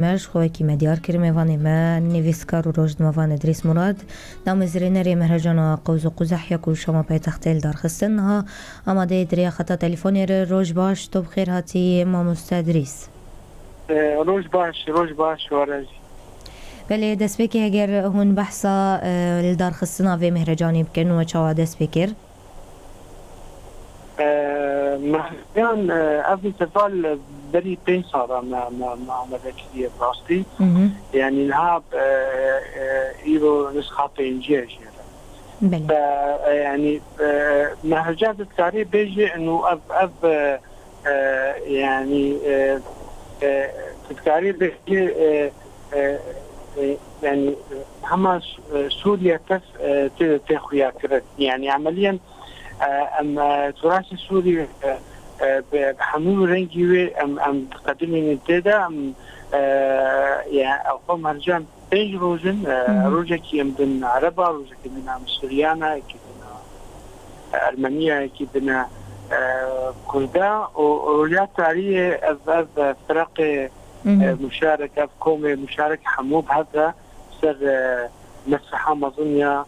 Me ji xwe wekî me diyar kir mêvanê me nivîskar û rojnamevan Îdrîs Murad, damezrênerê Mehrecana Qewz û Quzeh ya ku Şama paytextê li dar xistin. Niha amadeyê dirêya xeta telîfonê re. Roj baş, tu bi xêr hatî mamoste Îdrîs. Roj baş, roj baş were jî. Belê destpêkê heger hûn behsa lidarxistina vê mehrecanê bikin we çawa dest pê kir? Mehrecan ev festival berî pênc salan me me amade kiriye bi rastî. Yanî niha îro nisxa pêncî ye jê re. Yanî mehrecan tu dikarî bêjî ino ev ev Yanî tu dikarî bêjî yanî hema Sûriye tev tê de tê xuyakirin. Yanî emeliyen em turasê Sûrî bi hemû rengî wê em em diqedimînin tê de em xwe mercan pênc roj in rojekî em din Ereba rojekî din em Sûriyana yekî din Ermeniya yekî din e Kurda û roja tariyê ev ev firaqê muşarek ev komê muşarek hemû bi hev re ser mesreha mezin ya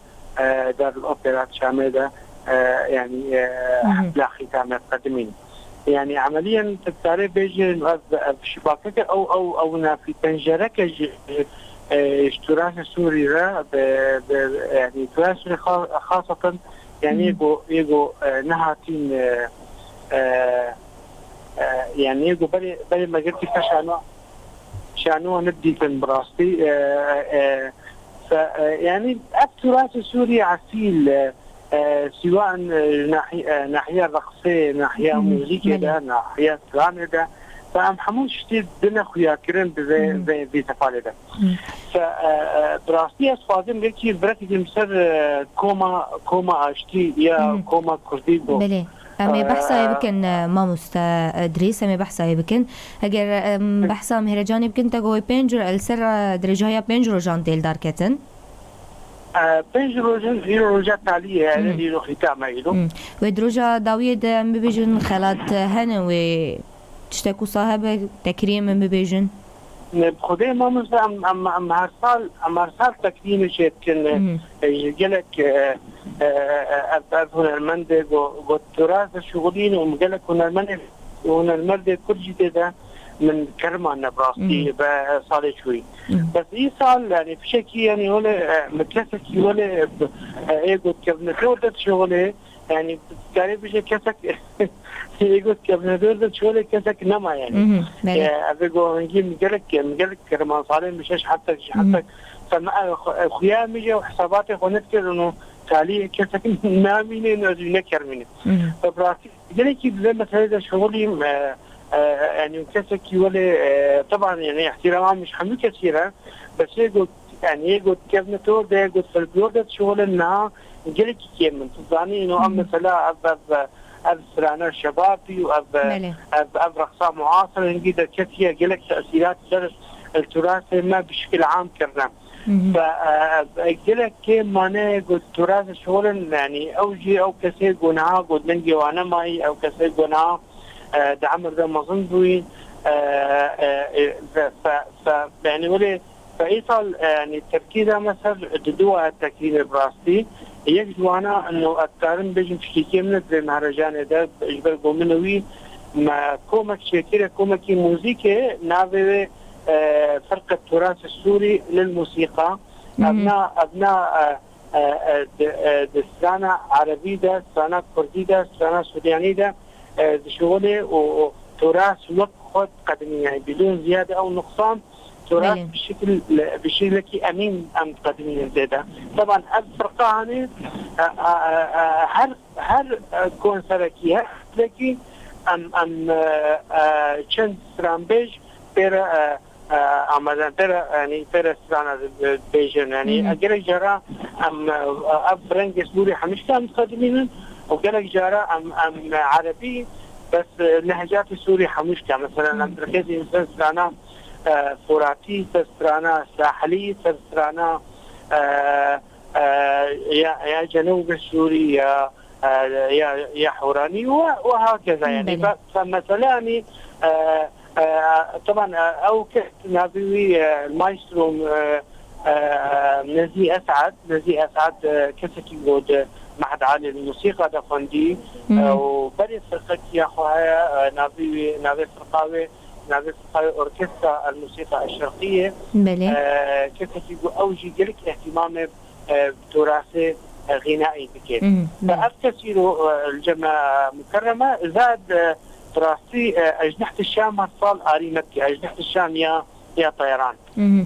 Darul Opera Şamê de yanî hefla xîtamê qedimîn. Yanî emeliyen tu dikarê bêjî ev ev şibakeke ew ew ew nafî pencereke ji ji turasê Sûrî re bi bi yanî turasê Sûrî xaseten yanî yê ku yê ku nehatîn yanî yê ku berê berê me girtî ser şano şano nidîtin bi rastî yanî ev turasê Sûrî esîl سواء ناحية رقصê ناحية muzîkê de ناحية stranê de em hemû tiştî dine xuyakirin bi vê vê vê sefalê de. Bi rastî ez dixwazim yekî birekî ser koma koma aştî ya koma Kurdî bo. Belê. Em ê behsa wê bikin mamoste Idrîs, em ê behsa wê bikin. Eger em behsa Mihrecanê bikin te got wê pênc li ser dirêjaya pênc rojan tê li dar ketin. Pênc roj in îro roja talî ye îro xîtam e îro. Wê di roja dawiyê de em bibêjin xelat hene wê tiştek wisa hebe tekriyê min bibêjin. Bi xwedê mamoste em em em her sal em her sal tekriyê çê dikin ji gelek ev ev hunermendê got tu rast şixulîn û gelek hunermendê hunermendê Kurd jî tê de min keriman ne bi rastî be salê çûyî. Bes îsal yanî fişekî yanî holê min kesekî holê ê got kevnetor de dişixulê yanî dikarê bijê kesek ê got kevnetor de dişixulê kesek nema yanî. Ev ê got hingî min gelek min gelek keriman salê min şeş heftek ji heftek xuya min jî ew hesabatê xwe nedikirin û talî kesek namîne ez jî nekermîne. Bi rastî Gelekî di vê meseleyê de şixulîm yanî kesekî welê teban yanî îhtîrama min ji hemû kesî re bes yê got yanî yê got kevnetor de yê got folklor de dişixulin niha gelekî kêm in. Tu dizanî ino ev mesela ev ev ev strana şebabî û ev ev ev reqsa muasir hingî derketiye gelek tesîrat ser turasê me bi şikil am kirine. Gelek kêm mane ku tu rast dişixulin yanî ew jî ew kesê ku niha ku dengê wan nemayî ew kesê ku niha di emir de mezin bûyî yanî welê îsal yanî terkîza me ser di du waye tekrîmê bi rastî yek ji wana ino ez dikarim bêjim tiştî kêm ne di vê mehrecanê de ji ber ku min û wî me komek çêkirê komekî muzîkê navê wê فرقة التراث السوري للموسيقى أبناء أبناء strana Erebî de, strana Kurdî de, strana Suryanî de dişixulê û turas wek xwe diqedimîn yani bidûn ziyade ew nuqsan turas bi şekil bi şeklekî emîn em diqedimînin tê de. Taban ev firqa hanê her her konserekî her xeblekî em em çend stranbêj pê re amade pê re yanî pê re strana dibêjin yanî gelek cara em ev rengê Sûrî hemîşka em dixedimînin û gelek cara em em erebî bes lehcatê Sûrî hemûşka meselen em dirxêzîn ser strana Foratî ser strana Sahilî ser strana ya ya Cenûbê Sûrî ya ya ya Hewranî وهكذا يعني فمثلا يعني طبعا أو كت نابوي المايسترو نزيه أسعد. نزيه أسعد كسكي بود معهد عالي للموسيقى دفندي وبري فرقة يا خوها نابوي نابي فرقاوي نابي فرقاوي أوركسترا الموسيقى الشرقية. بله. كسكي أوجي قلك اهتمامه بتراثه غنائي بكيف. فأفكسيرو الجامعة مكرمة زاد تراثي أجنحة الشام هرصال آري مكي أجنحة الشام يا طيران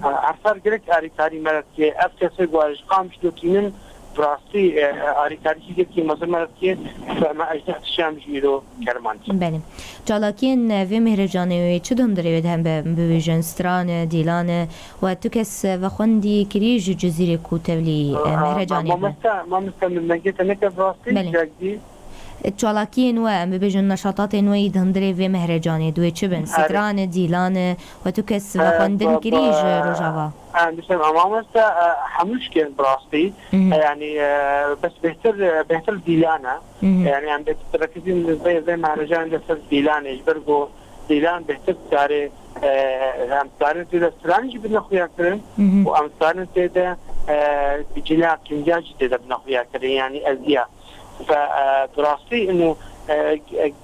هرصال قلك آري تاري ملكي أفكسير وأجقام شلوكينن تراثي آري تاريخي قلكي مزر ملكي فما أجنحة الشام جيرو كرمانتي. بله. چالاکین وی مهرجانه چه دم داره هم بویژن ستران دیلان و تو کس و خوندی کریج جزیره کوتولی مهرجانه ما مست من نجيت نك براسي. چالاکین و ام ببیژن نشاطات نوی دندره وی مهرجانه دوی چه بن ستران دیلان و تو کس و خوندن کریج روجاوا. مثل ما مست حموش كان براستي يعني بس بهتر ديلانا يعني عم بتركزين زي مهرجان لسر ديلان يجبرقوا ديلان بهتر تاري عم تاري تيدا سترانج بدنا خويا كرن وعم تاري تيدا بجلاء كنجاج تيدا بدنا خويا كرن يعني أزياء. فبراستي إنه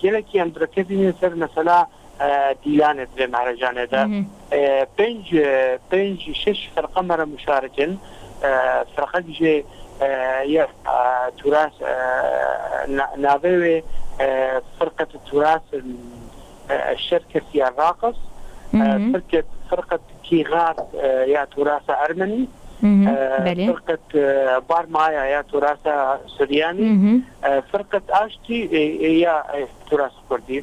جلك عم تركزين سر مثلا ديلانة في مهرجان ده بنج شش فرقة مرة مشاركين فرقة جي يا تراث نابوي فرقة التراث الشركسي الراقص فرقة كيغار يا تراث أرمني فرقة بارمايا يا تراث سورياني فرقة آشتي يا تراث كردي.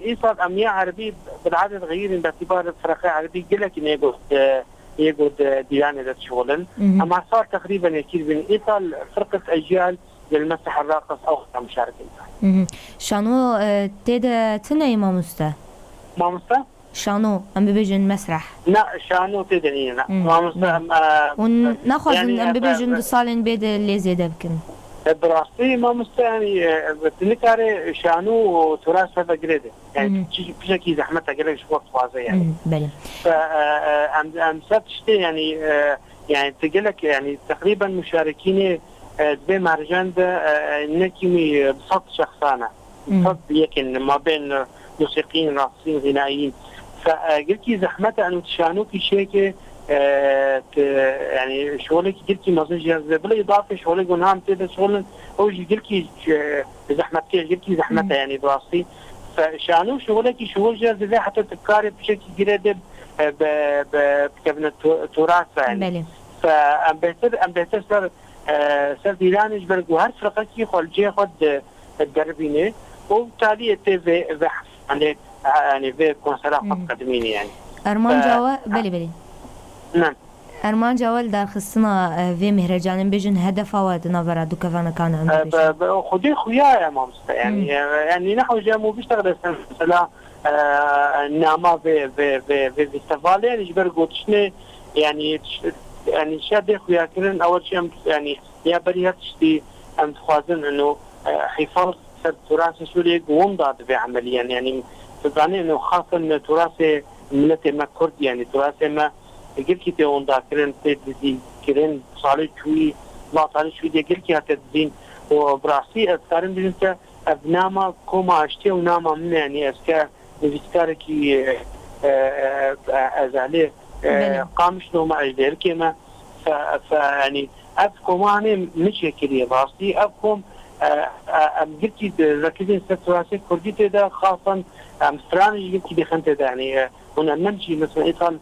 إيصال أمياء عربي بالعادة تغيير باعتبار فرقة عربي قلك إنه يقعد ديانة ذات شغلا. أما صار تقريبا يكيد بين إيصال فرقة أجيال للمسرح الراقص أو مشاركين. شانو تيدا تنا ماموستا؟ ماموستا؟ شانو ام ببيجن مسرح؟ لا شانو تدني لا ماموستا. وناخذ يعني ام ببيجن دو سالين بيد اللي زيادة بكن. براستي ماموستا يعني تنكاري شانو وتراث هذا قريده يعني بشكل زحمتها قريده شو وقت فازة يعني. بله. فام ام ستشتي يعني يعني تقولك يعني تقريبا مشاركين دبي مهرجان ده نكمي بصوت شخصانه بصوت يكن ما بين موسيقيين راقصين غنائيين. فقلتي زحمتها انه تشانوكي شيكه يعني شغلك قلتي ما اظنش بالاضافه شغلك ونهام تبدا شغل او قلتي زحمتك قلتي زحمتها يعني براسي. فشانو شغلك شغل جاز حتى تفكاري بشكل قريب بكبنة تراث يعني. فام بهتر ام بهتر سر سر ديلان يجبر وهر فرقتي خلجي خد الدربينه وبالتالي تي في يعني في كونسرات قدميني يعني. أرمان جوا بلي بلي. نعم. أرمان جوال دار خصنا في مهرجان بيجن هدف واد نظرة دوكافانا كان عم خدي خويا يا مامستا يعني يعني نحو جامو بيشتغل مثلا نعمة في في في في فيستيفال يعني جبر قوتشني يعني يعني شاد خويا كرن أول شيء يعني يا بريها تشتي أم تخوازن إنه حفاظ تراث سوريا قوم ضاد في عمليا يعني تظني إنه خاصة تراث ملتي ما كرد يعني تراث ما قلت تي وندا كرن تدزي كرن صالح شوي لا صالح شوي دي قلت هتدزين وبراسي أذكرن بجنسة أبناما كوما أشتي وناما من يعني أذكر نذكرك أزعلي قامش لو ما أجدر كما فيعني أفكم أنا مش كريه براسي أفكم أم قلت ركزين ستراسي كردي تدا خاصة أم ستراني قلت دخنت يعني هنا نمشي مثلا إيصال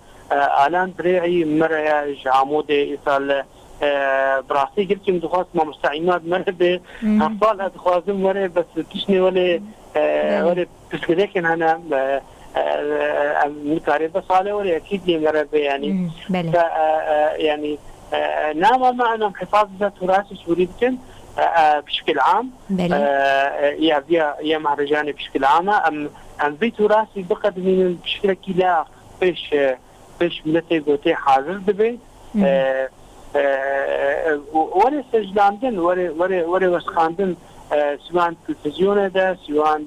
آلان بريعي مرة عمودي إيصال براسي قلت مدخوات ما مستعمات مرة هفال أدخوازم مرة بس تشني ولا ولا بس أنا مكاري بس على ولا أكيد مرة يعني ف يعني نعم مع أنهم حفاظ تراث سوري بكن بشكل عام يا يا مهرجاني بشكل عام ام في تراثي بقد من بشكل كلا بش بش ملتي قوتي حاضر دبي ولا سجلاندن ولا ولا ولا وسخاندن سواء تلفزيون ده سواء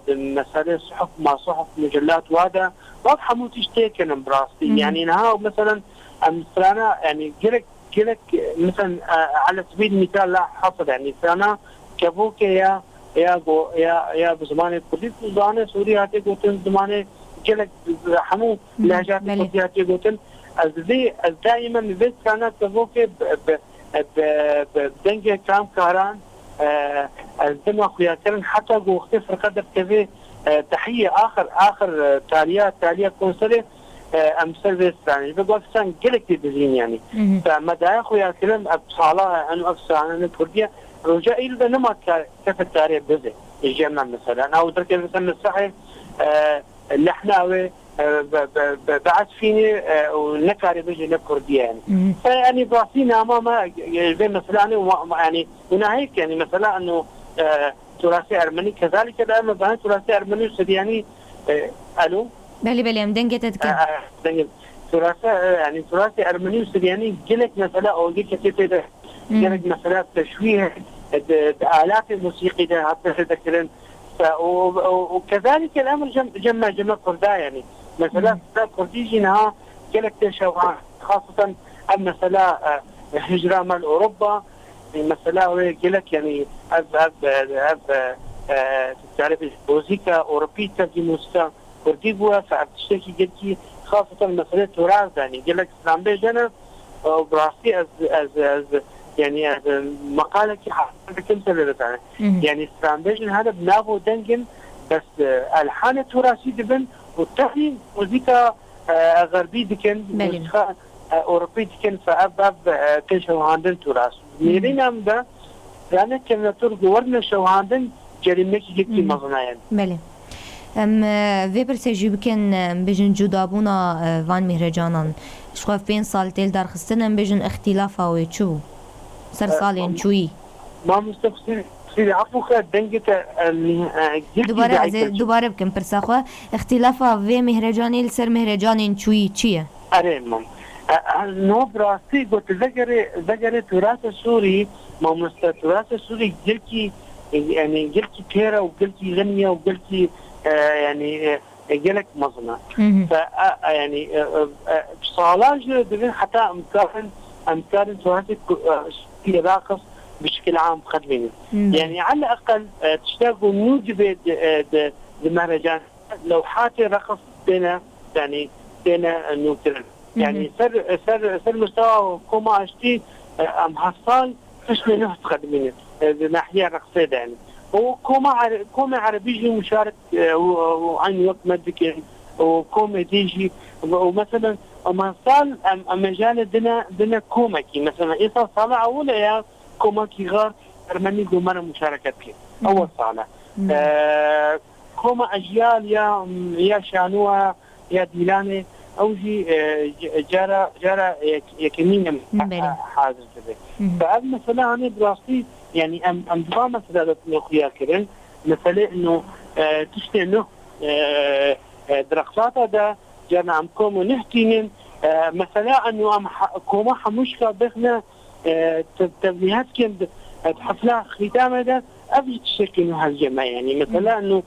مسألة صحف ما صحف مجلات وهذا واضحة مو تشتكي براستي. يعني نها مثلا أمثلنا يعني جلك جلك مثلا على سبيل المثال لا حصر، يعني سنة كابوك يا يا يا يا بزمانة كردي زمانة سوري هاتي قوتن زمانة جلك حمو لهجات كردي هاتي قوتن از دائما بس كانت كابوك بدنجة كام كهران الدم خياترن حتى وقت فرقة كذا تحية آخر آخر تالية تالية كونسلة أمثال بس يعني بقول سان جلك تدزين يعني. فمدى خياترن أبصالة أنو أبصالة أنا كردية رجاء إلى نما كيف التاريخ بزي الجامعة مثلا أو درك مثلا الصحي اللي احنا بعد فيني ونكاري بيجي لكردية يعني. فيعني براسينا ما زي مثلا يعني وناهيك يعني مثلا انه تراثي ارمني كذلك الان مثلا تراثي ارمني وسرياني. الو بلي بلي ام دنجت تذكر تراث يعني تراثي ارمني وسرياني جلك مثلا او جلك كثير جلك مثلا تشويه آلات الموسيقى ده حتى تذكرن. وكذلك الامر جمع جمع كردا يعني مثلا كرديجي نها جلك تشوه خاصة المسألة هجرة مال أوروبا المسألة جلك يعني أب أب أب تعرف موسيقى أوروبية تبدي موسيقى كردي بوا فأبتشتكي جلكي خاصة مسألة تراث يعني جلك إسلام بيجنا وبراسي أز أز أز يعني مقالة كم سنة يعني إسلام بيجن هذا بنافو دنجن بس ألحان التراثي دبن والتحليل موسيقى غربي دكن موسيقى أوروبي دكن فأب أب تشوهاندن تراث ميرين أم ده يعني كنا ترجو ورنا شوهاندن جريمة جدي مظناين. بله. ام وی پرسه بکن بجن جدابونا وان مهرجانان شخواف بين سال تيل دار خستن بجن اختلافا وی چو سر سالين چوي ما مستفسر عفو دنجت دوباره دوباره بکن پرساخوا اختلافا وی مهرجانی سر مهرجان چوي چیه؟ اره مام نو براستي قلت ذكر تراث السوري ما مست تراث السوري جلكي يعني جلكي كيرا وجلكي غنية وجلكي يعني جلك مظنة ف يعني صالاج دبن حتى امكان تراث راقص بشكل عام خدمين يعني على الاقل تشتاقوا موجبة المهرجان لوحات الرقص بين يعني بين النوتر يعني سر سر سر مستوى كوما اشتي ام حصل تشمل نفس خدمين ناحية رقصية يعني وكوما كوما عربيجي مشارك وعين وقت مدك وكوما ديجي ومثلا ام حصل ام مجال دنا كوما كي مثلا إيصال صالة أولى يا كوما كي غار أرمني دومنا مشاركة كي أول صالة كوما أجيال يا شانوا يا ديلاني أو جي جارة جارة يكمين حاضر كذا. فهذا مثلا أنا براستي يعني أم دوا مثلا نخيا كرن مثلا إنه تشتي إنه درقصات هذا جانا عم كومو نحكي مثلا إنه أم كوما حموشكا بخنا تبنيهات كم حفلة ختام هذا أبي تشكل هالجماعة يعني مثلا إنه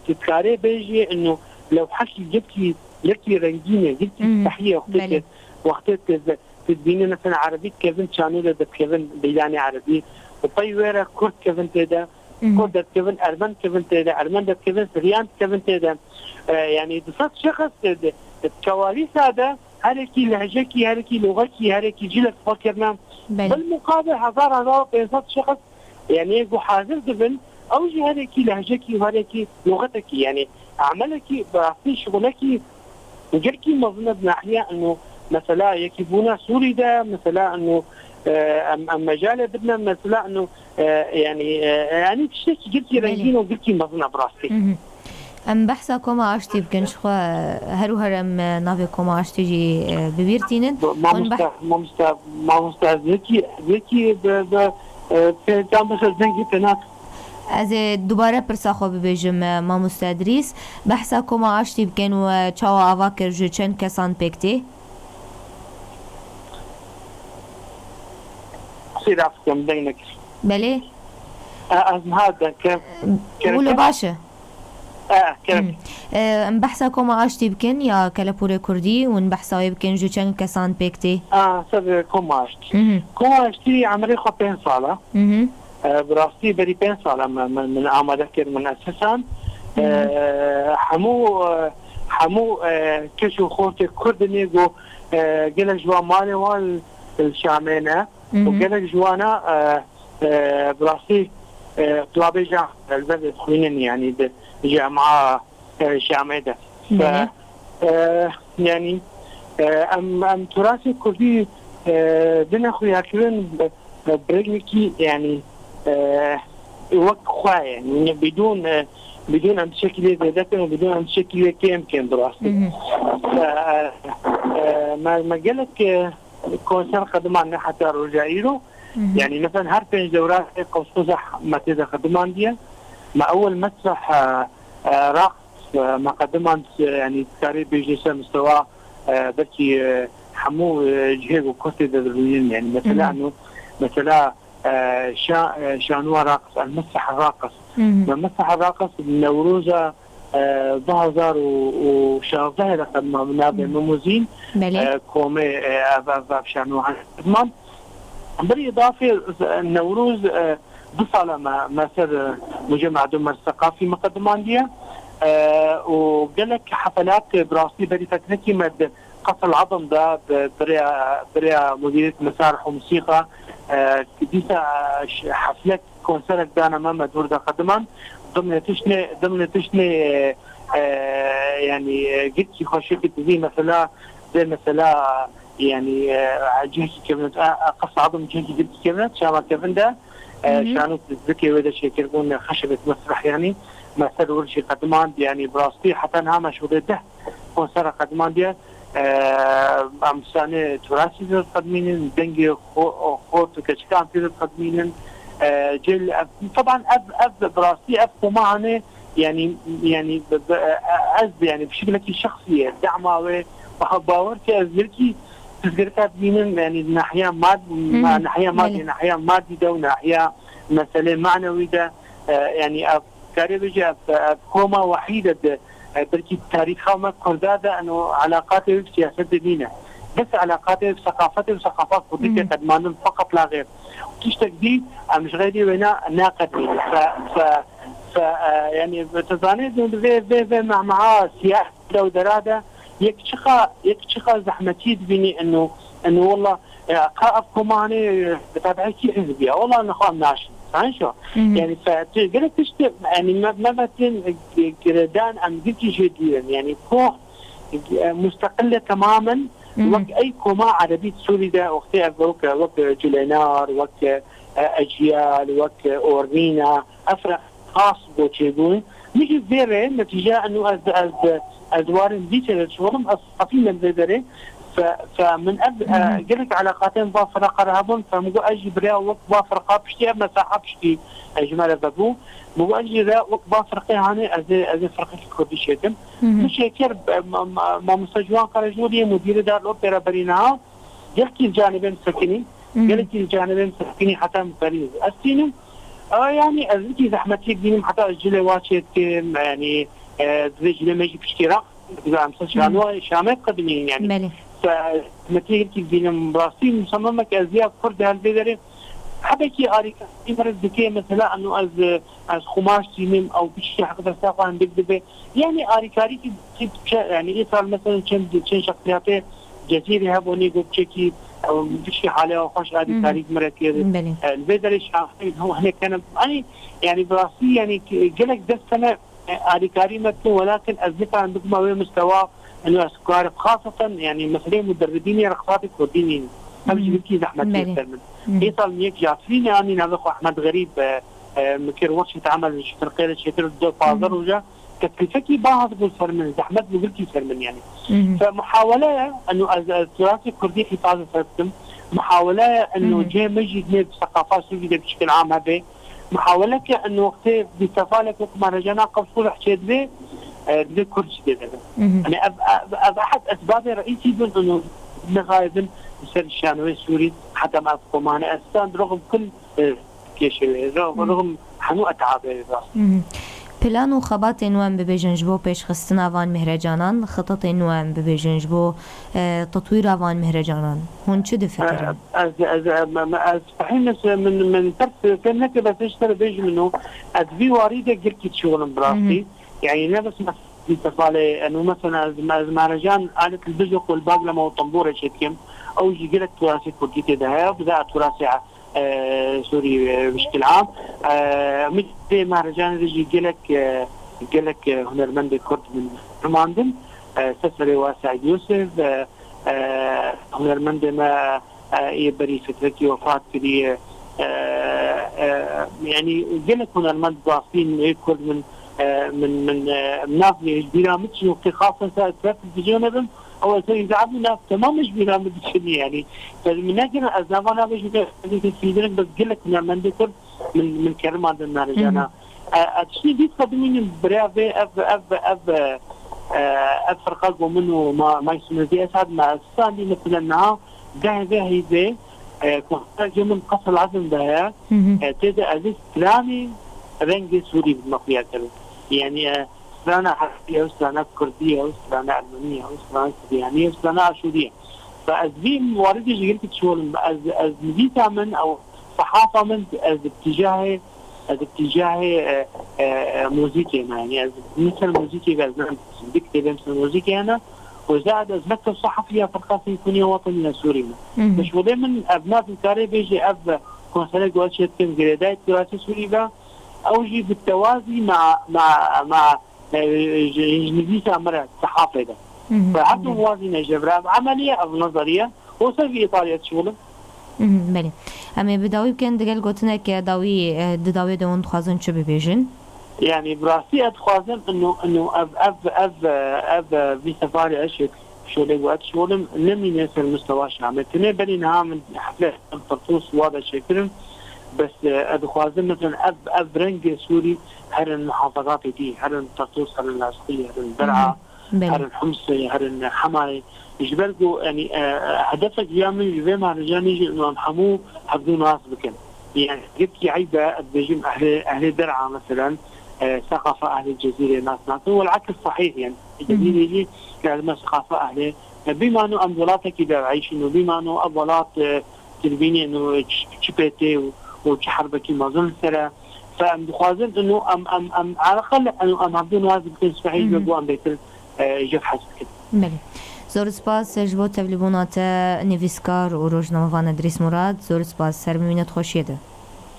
تتكاري بيجي إنه لو حكي جبتي جبتي رنجينة جبتي تحية وقتك وقتك تديني مثلا عربي كيفن شانولا ده كيفن بيلاني عربي وطيورة كرد كيفن تدا كرد كيفن أرمن كيفن تدا أرمن ده كيفن سريان كيفن تدا يعني دفعت شخص الكواليس هذا هلكي لهجكي هلكي لغتي هلكي جيلك فكرنا بالمقابل هزار هزار بيصات شخص يعني يقو حاضر دبن أو جي هلكي لهجكي وهلكي لغتك يعني عملك براسي شغلك جركي مظنة بناحية أنه مثلا يكيبونا سوري ده مثلا أنه أم مجال بدنا مثلا أنه يعني يعني تشتكي جركي رنجين وجركي مظنة براسي. ام بحثا كوما اشتي بكن شخوا هرو هرم نافي كوما اشتي جي ببيرتينن ما مستا ما مستا ذكي ذكي ب ب بس از دوباره پرسا خو ببیجم ماموستا ادریس بحثا كوما اشتي بكن و چاوا اواکر جو چند کسان پکتی بله. Ez niha kerem Wilo ke. Baş e? Kerem. Em behsa Koma Aştî bikin ya kelepûrê Kurdî hûn behsa wê bikin ji çend kesan pêk tê? Ser Koma Aştî. Koma Aştî emrê xwe pênc sal e. Bi rastî berî pênc sal e min amade kir min esesan. Hemû hemû keç û xortê Kurd in ku gelek ji wan malê wan li Şamê ne û gelek ji wan bi rastî tulabê cam li ber dixwînin yanî di cama Şamê de. Yanî em em turasê Kurdî dine xuyakirin bi rengekî yanî wek xwe yanî bidûn bidûn em şekilê zêde kin û bidûn em şekilê kêm kin bi rastî. Me gelek konser qediman heta roja îro. Yani مثلا her pênc dewrat قوس قزح me tê de qedimandiye. Me ewel mesreh raqs me qedimand yani dikarî bêjî ser mistewa belkî hemû cihê ku Kurd tê de dirûyîn yani mesela eno mesela şanûa raqs المسرح الراقص. المسرح الراقص Newroza 2016 de qedima bi navê Mimûzîn komê ev ev şanû qediman. بالإضافة النوروز دو سالة ما سر مجمع دمر الثقافي مقدمان ديا وقال لك حفلات براستي بري فترتي مد قصر العظم ده بريا مديرية مسارح وموسيقى ديسا حفلات كونسرت دانا ما مدور ده قدمان ضمن تشني يعني قلت خوشيك زي مثلا زي مثلا يعني جهتي كبنت قص عظم جهتي قلت كبنت شاما كبندا شانو ذكي ودا شيء كربون خشبة مسرح يعني ما سر ورشي قدمان يعني براستي حتى انها مشهورة ده كونسر قدمان دي أمسانة تراثي قدمين دنجي خوت وكشكان في قدمين جيل طبعا أب أب براستي أب معنا يعني أز يعني بشكل شخصي دعمه باورتي أزلكي تذكرتها بمين يعني ناحية ماد ناحية مادي ناحية مادي ده وناحية مسألة معنوي ده يعني أفكاري بيجي كوما وحيدة بركي تاريخها ما كردادة أنه علاقاته بسياسة دينه بس علاقاته بثقافته وثقافات كردية قد ما فقط لا غير تشتك دي مش غيري وهنا ناقد ف ف ف يعني تزاني في في في مع سياسة ودرادة يكشخا زحمتي تبيني انه والله قائف كوماني بتابعي كي حزبية والله انا خام ناشي فاهم شو؟ يعني فقلت تشت يعني ما مثلا جردان ام قلت جديا يعني كوخ مستقلة تماما وقت اي كوما عربي سوري ده وقت وقت وقت جولينار وقت اجيال وقت اورمينا افرق خاص بوتشيبون مش فيري نتيجة انه از از ادوار ديتيل شغلهم الصفين من ذري فمن اب قلت علاقاتين با فرقة رهبون فمقو اجي بريا وقت با فرقة بشتي مساحة بشتي اجمال بابو مقو اجي ريا وقت با فرقة هاني ازي فرقة الكردي شيتم مش هيكر ما مستجوان قرجولي مدير دار الاوبرا برينها قلت الجانبين سكني قلت الجانبين سكني حتى باريس السينم يعني ازكي زحمتي دينم حتى اجلي واشيت يعني رجلي ما يجي بشتي رق شامل قدمين يعني بله. فمثل دينم براسي مصممة كأزياء كرد هالبدري حبكي آريكا مرز ذكية مثلا أنه از خماش تيمم أو بشي حق ساقا عندك دبي يعني آريكاري يعني إيصال مثلا چند شخصيات جزيرة هبوني قلت أو بشي حالة وخش آريكاري مرتي البدري شاخي هو هنا كان يعني براسي يعني قلك ده السنة آريكاري مثل ولكن أزلفة عندكم ما مستوى انه اسكار خاصة يعني مثلا مدربين رقصات الكرديين قبل جبتي زحمة اكثر من ايصال ميك جافرين يعني نافخ احمد غريب مكر ورشة عمل فرقية شتر دو فازر وجا تكلفتي باهظ بصر من زحمة بقلتي سر من يعني فمحاولة انه التراث الكردي حفاظ سرتم محاولة انه جاي مجد ثقافات سورية بشكل عام هذا محاولة انه وقت بتفالك مهرجانات قبل حكيت به كل شيء يعني أب احد اسباب الرئيسي بن انه غايب بسر الشانوي السوري حتى ما ابقوا معنا اساسا رغم كل كيش رغم Hemû et'abê rastî. Plan û xebatên we em bibêjin ji bo pêşxistina van mihrecanan, xetetên we em bibêjin ji bo tetwîra van mihrecanan. Hûn çi difikirin? Ez ez ez fehîm min min pirs fêm nekir bes hêj ser bêjim min û ez vî warî de girkî dişixulim bi rastî. Yani ne bes festivalê eno mesela ez ez mihrecan alet li bizoq û li baglama û tembûrê çêdikim. Ew jî gelek turasê Kurdî tê de heye û bi za turasê Sûrî bişkil am. Min vê mihrecanê de jî gelek gelek hunermendê Kurd min rimandin. Seferê wa Seîd Yusuf hunermendê me yê berî fetrekî wefat kiriye. Yani gelek hunermend rastîn ê Kurd min min min nav ji bîra min çin wextê xasen ser televîzyonê bim ew ez serî zehf nav temam ji bîra min diçin yani min nekir ez nava nabêjim bes gelek hunermendê Kurd min min kerimandin mihrecana. Tiştî dît qedimînim birêya vê ev ev ev ev firqa ku min û ma Maysûnezî Esad me standî mesela niha deh vê heyvê konsereke min Qesr Azim de heye tê de ez ê stranê rengê Sûrî bidime xuya kirin. Yani strana Erebî ye û strana Kurdî ye û strana Ermenî ye û strana Suryanî ye û strana Aşûrî ye. Ez vî warî ji gelekî dişolim ez ez nivîsa min ew sahafa min ez اتجاهê ez اتجاهê موزيكي يعني ez مثل موزيكي ez دكتب مثل موزيكي أنا وزائد از مكتب صحفية فرقة سيمفونية وطنية سورية مش ودائما أبناء الكاري بيجي أب كونسرة جواشيت كم جريدات دراسة سورية أو جي بالتوازي مع مع مع نفيسة أمر الصحافة ده فعبد موازنة جبرة عملية أو نظرية وصل في إيطاليا شغله Belê. Em ê bi dawî bikin digel gotineke dawî di dawiyê de hûn dixwazin çi bibêjin? يعني براسي اتخوازم انه انه اف اف اف اف في سفاري اشك شو وقت شغلم نمي ناس المستوى شامل تني بني نها من حفلات طرطوس واضح شكرم بس اتخوازم مثلا اف اف رنج سوري هر المحافظات دي هر طرطوس هر اللاذقية هر الدرعا هر الحمص هر الحماي جبركو يعني هدفك يا من جبي مهرجان يجي انه حمو حبدو ناس بكن يعني جبت عيبه بجيب اهل اهل درعا مثلا ثقافة أهل الجزيرة ناس ناس والعكس صحيح يعني الجزيرة يجي لازم ثقافة أهل بما أنه أمولاتك إذا عايشين وبما أنه أبولات تلبيني أنه تشبيتي وتحربكي ما ظن سرا فأم بخوازن أنه أم أم أم على الأقل أنه أم عبدون واز بكن سبحي بقوا أم بيتر جف حسب كده. Belê. Zor spas ji bo tevlîbûna te nivîskar û rojnamevan Edrîs Murad zor spas ser bimîne xweşiyê de.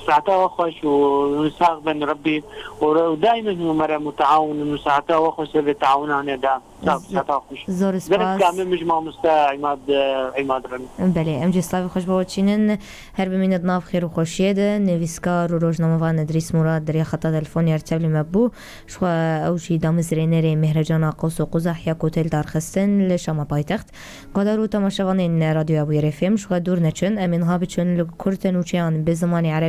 ساعتها خوش ونساق بين ربي ودائما هو مرة متعاون وساعتها خوش بالتعاون عن دام ساعتها خوش Zor قلت spas. كامل مجمع مستا عماد عماد رمي Belê em jî slavê xweş bo çînin her bimîne di nav xêr û xweşiyê de nivîskar û rojnamevan Edrîs Murad derya xeta telefonê her tevlî me bû ji xwe ew jî damezrênerê Mihrecana Qos û Quzah ya ku tê li darxistin li Şama paytext. Guhdar û temaşevanên Radyoya Bûyer FM ji xwe dûr neçin em ê niha biçin li kurte nûçeyan bi zimanê Erebî.